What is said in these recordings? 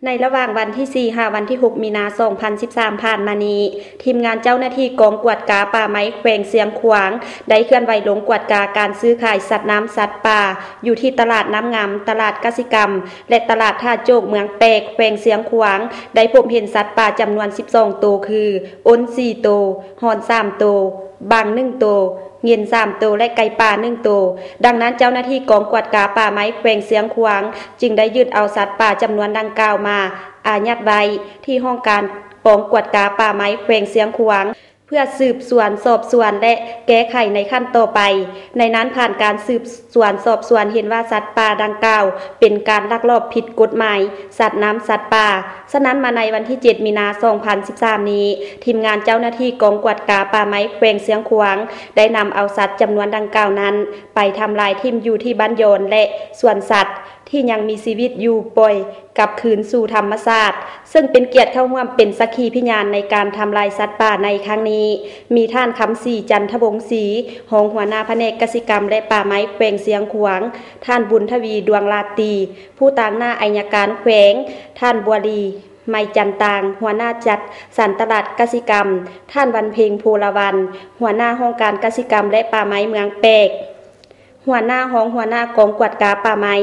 ໃນລະຫວ່າງວັນທີສີ່ ຫາວັນທີຫົກ ມີນາ ສອງພັນສິບສາມ ຜ່ານມານີ້, ທີມງານເຈົ້າໜ້າທີ່ກອງກວດກາປ່າໄມ້ແຂວງຊຽງຂວາງ ໄດ້ເຄື່ອນໄຫວລົງກວດກາການຊື້ຂາຍສັດນ້ຳສັດປ່າ ຢູ່ທີ່ຕະຫຼາດນ້ຳງາມ, ຕະຫຼາດກະສິກຳ ແລະ ຕະຫຼາດທ່າໂຈກ ເມືອງແປກ ແຂວງຊຽງຂວາງ, ໄດ້ພົບເຫັນສັດປ່າຈຳນວນສິບສອງໂຕ ຄື ອົນສີ່ໂຕ, ຮ່ອນສາມໂຕ, ບັງໜຶ່ງໂຕ, ເຫງັນສາມໂຕ ແລະ ໄກ່ປ່າໜຶ່ງໂຕ. ດັ່ງນັ້ນ, ເຈົ້າໜ້າທີ່ກອງກວດກາປ່າໄມ້ແຂວງຊຽງຂວາງ ຈຶ່ງໄດ້ຍຶດເອົາສັດປ່າຈຳນວນດັ່ງກ່າວມາອາຍັດໄວ້ ທີ່ຫ້ອງການກອງກວດກາປ່າໄມ້ແຂວງຊຽງຂວາງ ເພື່ອສືບສວນສອບສວນ ແລະ ແກ້ໄຂໃນຂັ້ນຕໍ່ໄປ. ໃນນັ້ນ, ຜ່ານການສືບສວນສອບສວນເຫັນວ່າສັດປ່າດັ່ງກ່າວເປັນການລັກລອບຜິດກົດໝາຍສັດນ້ຳສັດປ່າ. ສະນັ້ນ, ມາໃນວັນທີເຈັດ ມີນາ ສອງພັນສິບສາມ ນີ້, ທີມງານເຈົ້າໜ້າທີ່ກອງກວດກາປ່າໄມ້ແຂວງຊຽງຂວາງ ໄດ້ນຳເອົາສັດຈຳນວນດັ່ງກ່າວນັ້ນ ໄປທຳລາຍຖິ້ມຢູ່ທີ່ບ້ານຢອນ ແລະ ສວນສັດທີ່ຍັງມີຊີວິດຢູ່ ປ່ອຍກັບຄືນສູ່ທຳມະຊາດ, ເຊິ່ງເປັນກຽດເຂົ້າຮ່ວມເປັນສັກຂີພິຍານໃນການທຳລາຍສັດປ່າໃນຄັ້ງນີ້. ມີທ່ານ ຄຳສີ ຈັນທະວົງສີ, ຮອງຫົວໜ້າພະແນກກະສິກຳ ແລະ ປ່າໄມ້ແຂວງຊຽງຂວາງ, ທ່ານ ບຸນທະວີ ດວງລາຕີ, ຜູ້ຕາງໜ້າໄອຍະການແຂວງ, ທ່ານ ບົວລີ ໄມຈັນຕາງ, ຫົວໜ້າຈັດສັນຕະຫຼາດກະສິກຳ, ທ່ານ ວັນເພັງ ໂພລະວັນ, ຫົວໜ້າຫ້ອງການກະສິກຳ ແລະ ປ່າໄມ້ເມືອງແປກ, ຫົວໜ້າ, ຮອງຫົວໜ້າກອງກວດກາປ່າໄມ້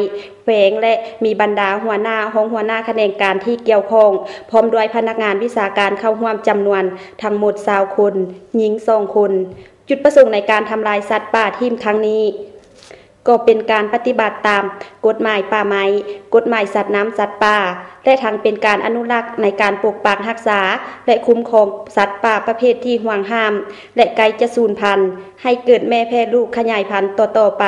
ແຂວງ ແລະ ມີບັນດາຫົວໜ້າ, ຮອງຫົວໜ້າຂະແໜງການທີ່ກ່ຽວຂ້ອງ, ພ້ອມດ້ວຍພະນັກງານວິຊາການເຂົ້າຮ່ວມຈຳນວນທັງໝົດຊາວຄົນ, ຍິງສອງຄົນ. ຈຸດປະສົງໃນການທຳລາຍສັດປ່າຖິ້ມຄັ້ງນີ້ ກໍເປັນການປະຕິບັດຕາມກົດໝາຍປ່າໄມ້, ກົດໝາຍສັດນ້ຳສັດປ່າ ແລະ ທັງເປັນການອະນຸລັກໃນການປົກປັກຮັກສາ ແລະ ຄຸ້ມຄອງສັດປ່າປະເພດທີ່ຫວງຫ້າມ ແລະ ໃກ້ຈະສູນພັນ ໃຫ້ເກີດແມ່ແຜ່ລູກຂະຫຍາຍພັນຕໍ່ໆໄປ.